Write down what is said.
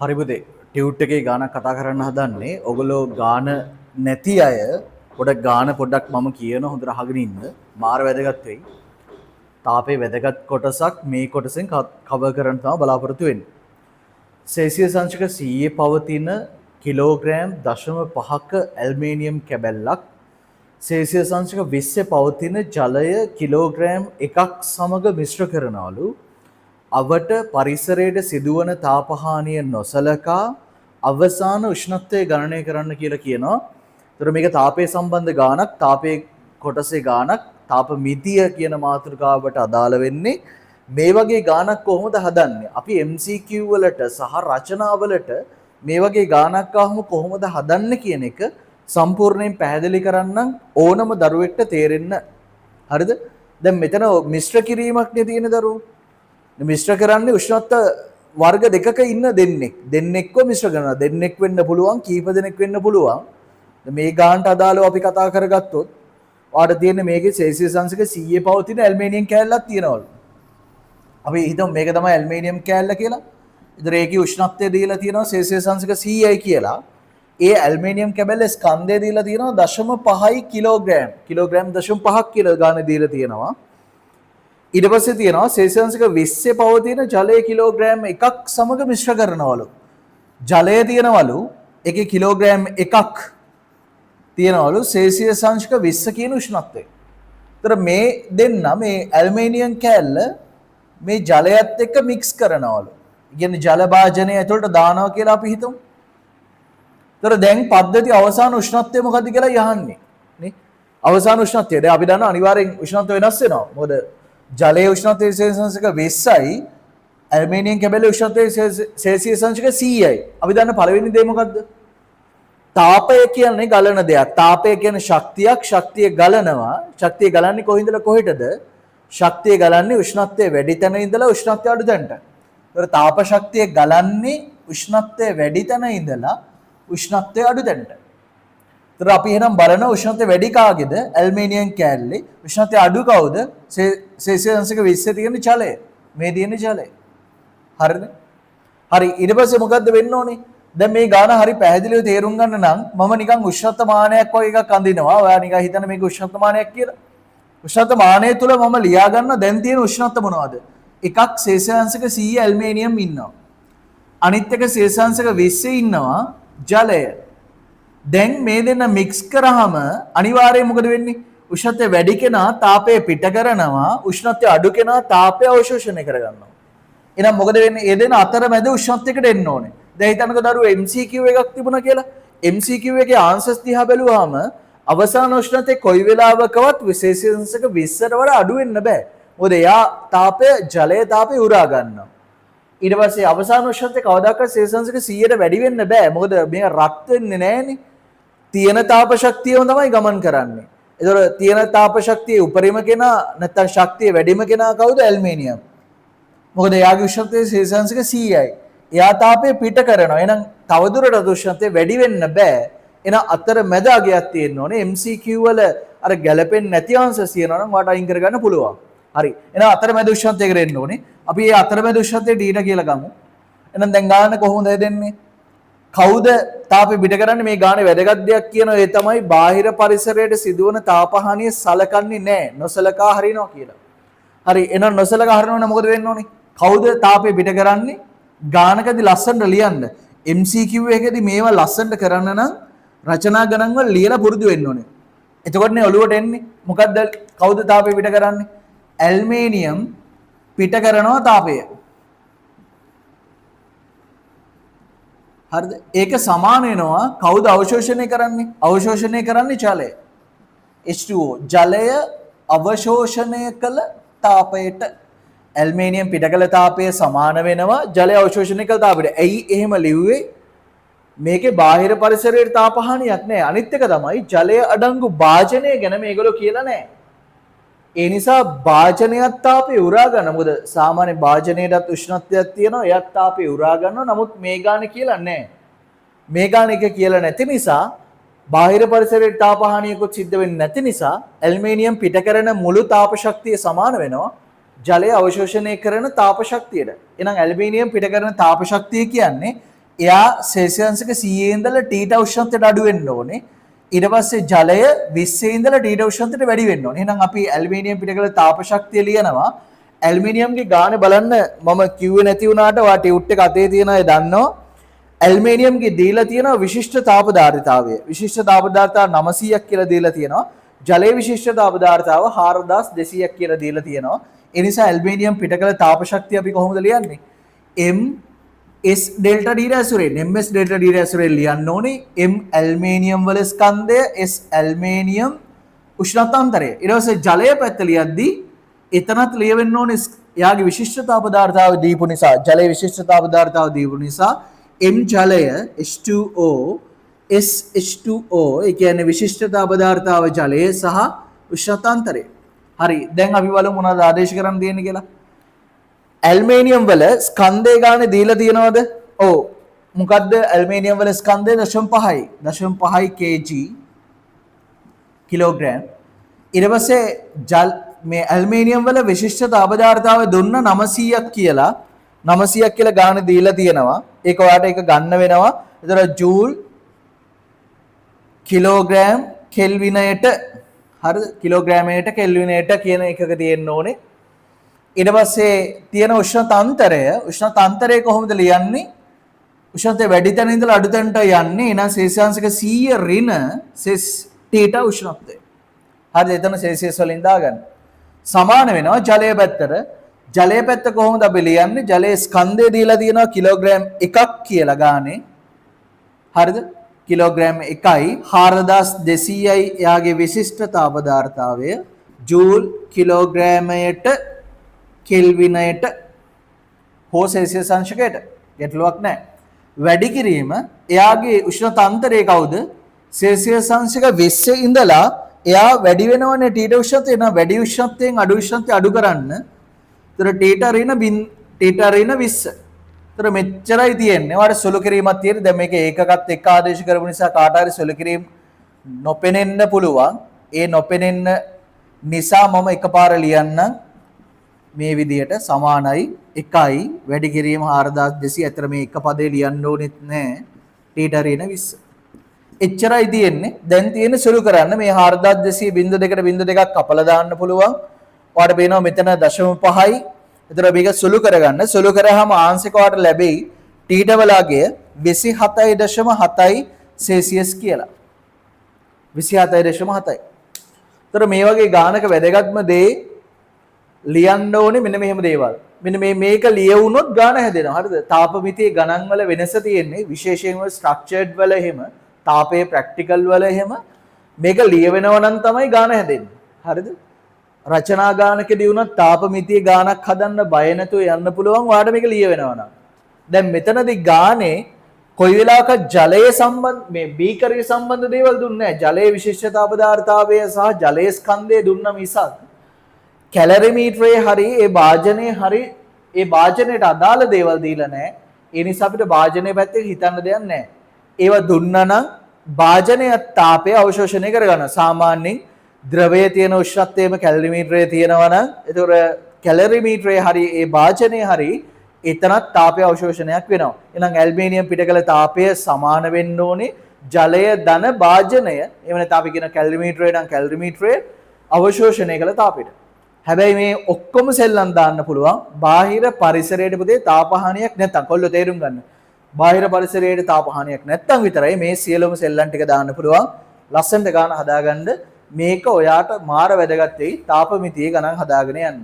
හරි පුතේ, ටියුට් එකේ ගානක් කතා කරන්න හදන්නේ. ඔයගොල්ලෝ ගාන නැති අය පොඩක් ගාන පොඩ්ඩක් මම කියන හොඳට අහගෙන ඉන්න. මාර වැදගත් වෙයි. තාපේ වැදගත් කොටසක් මේ කොටසෙන් කවර් කරන්න තමයි බලාපොරොත්තු වෙන්නේ. සෙල්සියස් අංශක 100 පවතින කිලෝග්‍රෑම් 0.5ක ඇල්මේනියම් කැබැල්ලක් සෙල්සියස් අංශක 20 පවතින ජලය කිලෝග්‍රෑම් 1ක් සමග මිශ්‍ර කරනවලු. අවට පරිසරයට සිදුවන තාපහානිය නොසලකා අවසාන උෂ්ණත්වය ගණනය කරන්න කියලා කියනවා. ඒතර මේක තාපය සම්බන්ධ ගානක්, තාපයේ කොටසේ ගානක්, තාප මිතිය කියන මාතෘකාවට අදාළ වෙන්නේ. මේ වගේ ගානක් කොහොමද හදන්නේ? අපි MCQ වලට සහ රචනාවලට මේ වගේ ගානක් ආවම කොහොමද හදන්නේ කියන එක සම්පූර්ණයෙන් පැහැදිලි කරන්නම් ඕනම දරුවෙක්ට තේරෙන්න. හරිද? දැන් මෙතන මිශ්‍ර කිරීමක් නේ තියෙන දරුවෝ. මිශ්‍ර කරන්නේ උෂ්ණත්ව වර්ග දෙකක ඉන්න දෙන්නෙක්. දෙන්නෙක්ව මිශ්‍ර කරනවා. දෙන්නෙක් වෙන්න පුළුවන්, කීප දෙනෙක් වෙන්න පුළුවන්. මේ ගානට අදාළව අපි කතා කරගත්තොත් ඔයාලට තියෙන්නේ මේකේ සෙල්සියස් අංශක 100 පවතින ඇල්මේනියම් කෑල්ලක් තියෙනවලු. අපි හිතමු මේක තමයි ඇල්මේනියම් කෑල්ල කියලා. ඉතින් ඒකේ උෂ්ණත්වය දීලා තියෙනවා සෙල්සියස් අංශක 100යි කියලා. ඒ ඇල්මේනියම් කැබැල්ලේ ස්කන්ධය දීලා තියෙනවා 0.5 කිලෝග්‍රෑම්. කිලෝග්‍රෑම් 0.5ක් කියලා ගාන දීලා තියෙනවා. ඊට පස්සේ තියෙනවා සෙල්සියස් අංශක 20 පවතින ජලය කිලෝග්‍රෑම් 1ක් සමග මිශ්‍ර කරනවලු. ජලය තියෙනවලු ඒකේ කිලෝග්‍රෑම් 1ක් තියෙනවලු සෙල්සියස් අංශක 20 කියන උෂ්ණත්වය. ඒතර මේ දෙන්න මේ ඇල්මේනියම් කෑල්ල මේ ජලයත් එක්ක මික්ස් කරනවලු. ඒ කියන්නේ ජල භාජනය ඇතුළට දානවා කියලා අපි හිතමු. ඒතර දැන් පද්ධති අවසාන උෂ්ණත්වය මොකද්ද කියලා අහන්නේ නේ. අවසාන උෂ්ණත්වය දැන් අපි දන්නවා අනිවාර්යෙන් උෂ්ණත්වය වෙනස් වෙනවා. මොකද ජලයේ උෂ්ණත්වය සෙල්සියස් අංශක 20යි ඇල්මේනියම් කැබැල්ලේ උෂ්ණත්වය සෙල්සියස් අංශක 100යි. අපි දන්න පළවෙනි දේ මොකද්ද? තාපය කියන්නේ ගලන දෙයක්. තාපය කියන්නේ ශක්තියක්. ශක්තිය ගලනවා. ශක්තිය ගලන්නේ කොහින්දලා කොහෙටද? ශක්තිය ගලන්නේ උෂ්ණත්වය වැඩි තැන ඉඳලා උෂ්ණත්වය අඩු තැනට. ඒතර තාප ශක්තිය ගලන්නේ උෂ්ණත්වය වැඩි තැන ඉඳලා උෂ්ණත්වය අඩු තැනට. ඒතර අපි එහෙනම් බලන උෂ්ණත්වය වැඩි කාගේද? ඇල්මේනියම් කෑල්ලේ. උෂ්ණත්වය අඩු කවුද? සෙල්සියස් අංශක 20 තියෙන ජලය. මේ තියෙන ජලය. හරිද? හරි. ඊට පස්සේ මොකද්ද වෙන්න ඕනේ? දැන් මේ ගාන හරි පැහැදිලිව තේරුම් ගන්න නම් මම නිකන් උෂ්ණත්ව මානයක් වගේ එකක් අඳිනවා. ඔයා නිකන් හිතන්න මේක උෂ්ණත්ව මානයක් කියලා. උෂ්ණත්ව මානය තුල මම ලියා ගන්න දැන් තියෙන උෂ්ණත්ව මොනවද? එකක් සෙල්සියස් අංශක 100 ඇල්මේනියම් ඉන්නවා. අනිත් එක සෙල්සියස් අංශක 20 ඉන්නවා ජලය. දැන් මේ දෙන්න මික්ස් කරාම අනිවාර්යයෙන් මොකද වෙන්නේ? උෂ්ණත්වය වැඩි කෙනා තාපය පිට කරනවා, උෂ්ණත්වය අඩු කෙනා තාපය අවශෝෂණය කරගන්නවා. එහෙනම් මොකද වෙන්නේ? ඒ දෙන්න අතර මැද උෂ්ණත්වයකට එන්න ඕනේ. දැන් හිතන්නකෝ දරුවෝ MCQ එකක් තිබුණා කියලා. MCQ එකේ ආන්සර්ස් දිහා බැලුවාම අවසාන උෂ්ණත්වය කොයි වෙලාවකවත් සෙල්සියස් අංශක 20ට වඩා අඩු වෙන්න බෑ. මොකද එයා තාපය ජලයේ තාපය උරා ගන්නවා. ඊට පස්සේ අවසාන උෂ්ණත්වය කවදාකවත් සෙල්සියස් අංශක 100ට වැඩි වෙන්න බෑ. මොකද මේක රත් වෙන්නේ නෑනේ. තියෙන තාප ශක්තියම තමයි ගමන් කරන්නේ. ඒතකොට තියෙන තාප ශක්තිය උපරිම කෙනා නැත්තම් ශක්තිය වැඩිම කෙනා කවුද? ඇල්මේනියම්. මොකද එයාගේ උෂ්ණත්වය සෙල්සියස් අංශක 100යි. එයා තාපය පිට කරනවා. එහෙනම් තවදුරටත් උෂ්ණත්වය වැඩි වෙන්න බෑ. එහෙනම් අතර මැද අගයක් තියෙන්න ඕනේ. MCQ වල අර ගැලපෙන්නේ නැති ආන්සර්ස් තියෙනවා නම් ඔයාට අයින් කරගන්න පුළුවන්. හරි. එහෙනම් අතර මැද උෂ්ණත්වයකට එන්න ඕනේ. අපි මේ අතර මැද උෂ්ණත්වය ඩීටා කියලා ගමු. එහෙනම් දැන් ගාන කොහොමද හැදෙන්නේ? කවුද තාපය පිට කරන්නේ? මේ ගානේ වැදගත් දෙයක් කියනවා. ඒ තමයි බාහිර පරිසරයට සිදුවන තාපහානිය සලකන්නේ නැහැ. නොසලකා හරිනවා කියලා. හරි. එහෙනම් නොසලකා හරිනවා නම් මොකද වෙන්න ඕනේ? කවුද තාපය පිට කරන්නේ? ගානකදී ලස්සනට ලියන්න. MCQ එකේදී මේවා ලස්සනට කරන්න නම් රචනා ගණන් වල ලියලා පුරුදු වෙන්න ඕනේ. එතකොටනේ ඔළුවට එන්නේ. මොකද්ද කවුද තාපය පිට කරන්නේ? ඇල්මේනියම් පිට කරනවා තාපය. හරිද? ඒක සමාන වෙනවා කවුද අවශෝෂණය කරන්නේ? අවශෝෂණය කරන්නේ ජලය. H2O ජලය අවශෝෂණය කළ තාපයට ඇල්මේනියම් පිට කළ තාපය සමාන වෙනවා ජලය අවශෝෂණය කළ තාපයට. ඇයි එහෙම ලිව්වේ? මේකේ බාහිර පරිසරයේ තාපහානියක් නෑ. අනිත් එක තමයි ජලය අඩංගු භාජනය ගැන මේගොල්ලෝ කියලා නෑ. ඒ නිසා භාජනයත් තාපය උරා ගන්න. මොකද සාමාන්‍ය භාජනයටත් උෂ්ණත්වයක් තියෙනවා. එයත් තාපය උරා ගන්නවා. නමුත් මේ ගාන කියලා නෑ. මේ ගාන එක කියලා නැති නිසා බාහිර පරිසරයේ තාපහානියකුත් සිද්ධ වෙන්නේ නැති නිසා ඇල්මේනියම් පිට කරන මුළු තාප ශක්තිය සමාන වෙනවා ජලය අවශෝෂණය කරන තාප ශක්තියට. එහෙනම් ඇල්මේනියම් පිට කරන තාප ශක්තිය කියන්නේ එයා සෙල්සියස් අංශක 100 ඉඳලා තීටා උෂ්ණත්වයට අඩු වෙන්න ඕනේ. ඊට පස්සේ ජලය 20 ඉඳලා තීටා උෂ්ණත්වයට වැඩි වෙන්න ඕනේ. එහෙනම් අපි ඇලුමිනියම් පිටකල තාප ශක්තිය ලියනවා. ඇලුමිනියම්ගේ ගාන බලන්න මම කිව්වේ නැති වුණාට ඔයා ටියුට් එක අතේ තියන අය දන්නවා. ඇලුමිනියම්ගේ දීලා තියෙනවා විශිෂ්ට තාප ධාරිතාවය. විශිෂ්ට තාප ධාරිතාව 900ක් කියලා දීලා තියෙනවා. ජලයේ විශිෂ්ට තාප ධාරිතාව 4200ක් කියලා දීලා තියෙනවා. ඒ නිසා ඇලුමිනියම් පිටකල තාප ශක්තිය අපි කොහොමද ලියන්නේ? M S delta D ඇසුරෙන් MS delta D ඇසුරෙන් ලියන්න ඕනේ. M aluminium වල ස්කන්ධය, S aluminium උෂ්ණත්වාන්තරය. ඊට පස්සේ ජලය පැත්ත ලියද්දී එතනත් ලියවෙන්න ඕනේ එයාගේ විශිෂ්ට තාප ධාරිතාව දීපු නිසා, ජලයේ විශිෂ්ට තාප ධාරිතාව දීපු නිසා M ජලය H2O S H2O, ඒ කියන්නේ විශිෂ්ට තාප ධාරිතාව ජලය සහ උෂ්ණත්වාන්තරය. හරි, දැන් අපි බලමු මොනවද ආදේශ කරන්න තියෙන්නේ කියලා. ඇල්මේනියම් වල ස්කන්ධය ගානේ දීලා තියෙනවද? ඔව්. මොකද්ද ඇල්මේනියම් වල ස්කන්ධය? 0.5යි. 0.5 kg kilogram. ඊට පස්සේ ජල් මේ ඇල්මේනියම් වල විශිෂ්ට තාප ධාරිතාවය දුන්න 900ක් කියලා, 900ක් කියලා ගාන දීලා තියෙනවා. ඒක ඔයාලට ඒක ගන්න වෙනවා. ඒතර ජූල් කිලෝග්‍රෑම් කෙල්විනයට, හරිද? කිලෝග්‍රෑමයට කෙල්විනයට කියන එකක තියෙන්න ඕනේ. ඊට පස්සේ තියෙන උෂ්ණ තන්ත්‍රය, උෂ්ණ තන්ත්‍රය කොහොමද ලියන්නේ? උෂ්ණත්වය වැඩි තැන ඉඳලා අඩු තැනට යන්නේ. එහෙනම් සෙල්සියස් අංශක 100 ඍණ සෙස් තීටා උෂ්ණත්වය. හරිද? එතන සෙල්සියස් වලින් දාගන්න. සමාන වෙනවා ජලය පැත්තට. ජලය පැත්ත කොහොමද අපි ලියන්නේ? ජලයේ ස්කන්ධය දීලා තියෙනවා කිලෝග්‍රෑම් 1ක් කියලා ගානේ. හරිද? කිලෝග්‍රෑම් 1යි 4200යි එයාගේ විශිෂ්ට තාප ධාරිතාවය ජූල් කිලෝග්‍රෑමයට කෙල්විනයට හෝ සෙල්සියස් අංශකයට, ගැටලුවක් නැහැ. වැඩි කිරීම එයාගේ උෂ්ණ තන්ත්‍රය කවුද? සෙල්සියස් අංශක 20 ඉඳලා එයා වැඩි වෙනවනේ තීටා උෂ්ණත්වය. එහෙනම් වැඩි උෂ්ණත්වයෙන් අඩු උෂ්ණත්වය අඩු කරන්න. ඒතර තීටා ඍණ බින් තීටා ඍණ 20. ඒතර මෙච්චරයි තියෙන්නේ. ඔයාලට සුළු කිරීමක් තියෙන්නේ. දැන් මේක ඒකකත් එක්ක ආදේශ කරපු නිසා කාට හරි සුළු කිරීම නොපෙනෙන්න පුළුවන්. ඒ නොපෙනෙන්න නිසා මම එකපාර ලියන්නම් මේ විදිහට සමානයි 1යි වැඩි කිරීම 4200. අතර මේ එක පදේ ලියන්න ඕනෙත් නෑ. තීටා ඍණ 20. එච්චරයි තියෙන්නේ. දැන් තියෙන්නේ සුළු කරන්න. මේ 4200 බිංදු දෙකට බිංදු දෙකක් කපලා දාන්න පුළුවන්. ඔයාලට පේනවා මෙතන 0.5යි. එතකොට මේක සුළු කරගන්න. සුළු කරාම ආන්සර් එක ඔයාලට ලැබෙයි තීටා වලගේ 27.7යි සෙල්සියස් කියලා. 27.7යි. එතකොට මේ වගේ ගානක වැදගත්ම දේ ලියන්න ඕනේ මෙන්න මෙහෙම දේවල්. මෙන්න මේ මේක ලියවුනොත් ගාන හැදෙනවා. හරිද? තාපමිතියේ ගණන් වල වෙනස තියෙන්නේ විශේෂයෙන්ම ස්ට්‍රක්චර්ඩ් වල එහෙම, තාපයේ ප්‍රැක්ටිකල් වල එහෙම මේක ලියවෙනවා නම් තමයි ගාන හැදෙන්නේ. හරිද? රචනා ගානකදී වුණත් තාපමිතියේ ගානක් හදන්න බය නැතුව යන්න පුළුවන් ඔයාලට මේක ලියවෙනවා නම්. දැන් මෙතනදී ගානේ කොයි වෙලාවකත් ජලයේ සම්බන්ධ මේ බීකරයේ සම්බන්ධ දේවල් දුන්නේ නැහැ. ජලයේ විශිෂ්ට තාප ධාරිතාවය සහ ජලයේ ස්කන්ධය දුන්න මිසක් කැලරිමීටරේ හරි ඒ භාජනයේ හරි ඒ භාජනයට අදාළ දේවල් දීලා නැහැ. ඒ නිසා අපිට භාජනයේ පැත්තේ හිතන්න දෙයක් නැහැ. ඒවා දුන්නා නම් භාජනයත් තාපය අවශෝෂණය කරගන්නවා. සාමාන්‍යයෙන් ද්‍රවයේ තියෙන උෂ්ණත්වයම කැලරිමීටරේ තියෙනවා නම් ඒතකොට කැලරිමීටරේ හරි ඒ භාජනයේ හරි එතනත් තාපය අවශෝෂණයක් වෙනවා. එහෙනම් ඇල්බේනියම් පිටකල තාපය සමාන වෙන්න ඕනේ ජලය ධන භාජනය, එහෙම නැත්නම් අපි කියන කැලරිමීටරේ නම් කැලරිමීටරේ අවශෝෂණය කළ තාපයට. හැබැයි මේ ඔක්කොම සෙල්ලම් දාන්න පුළුවන් බාහිර පරිසරයට පුතේ තාපහානියක් නැත්තම්. කොල්ලෝ තේරුම් ගන්න. බාහිර පරිසරයට තාපහානියක් නැත්තම් විතරයි මේ සියලුම සෙල්ලම් ටික දාන්න පුළුවන්. ලස්සනට ගාන හදාගන්න මේක ඔයාට මාර වැදගත් වෙයි තාපමිතියේ ගණන් හදාගෙන යන්න.